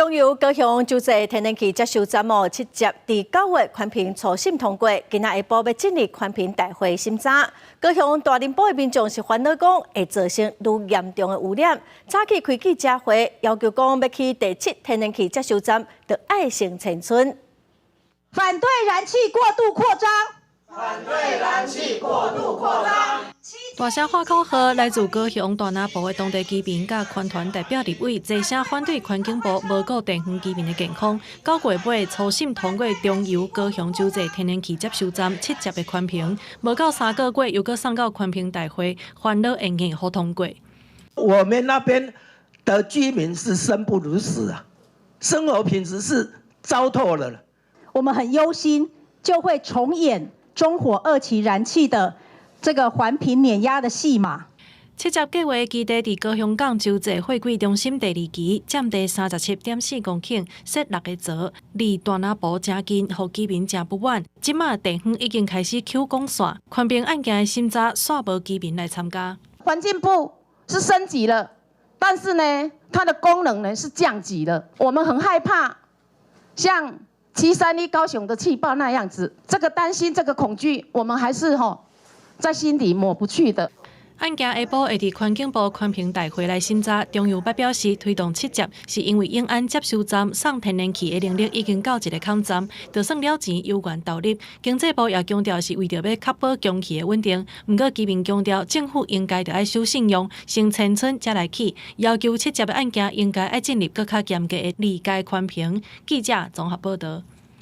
中油高雄洲際天然氣接收站哦，七接佇9月環評初審通過，今仔下晡欲進入環評大會審查。高雄大林埔的民眾是煩惱講會造成愈嚴重的污染，早起開記者會，要求講欲起第七天然氣接收站，著愛先遷村。反對燃氣過度擴張。反對燃氣過度擴張。大聲喊口號，來自高雄大林埔的當地居民佮環團代表立委，齊聲反對環境部無顧地方居民的健康。9月尾初審通過中油高雄洲際天然氣接收站七接的環評，無夠3個月又閣送到環評大會，煩惱會硬予通過。我們那邊的居民是生不如死啊，生活品質是糟透了。我們很憂心，就會重演中火二期燃氣的這個環評碾壓的戲碼。七接計畫基地佇高雄港洲際貨櫃中心第二期，佔地37.4公頃，設六个槽，離大林埔誠近，予居民誠不滿。這馬地方已經開始搝鋼線，環評案件的審查煞無居民來參加。環境部是升級了，但是呢，它的功能呢是降級了。我們很害怕，像731高雄的氣爆那樣子，這個擔心，這個恐懼，我們還是吼在心底抹不去的。案件下晡會佇環境部環評大會來審查，中油捌表示推動七接是因為永安接收站送天然氣的能力已經到一个坎站，就算了錢猶原投入。經濟部也強調是為著欲確保供氣的穩定，毋過居民強調政府應該著愛守信用，先遷村才來起，要求七接的案件應該愛進入閣較嚴格的二階環評。記者綜合報導。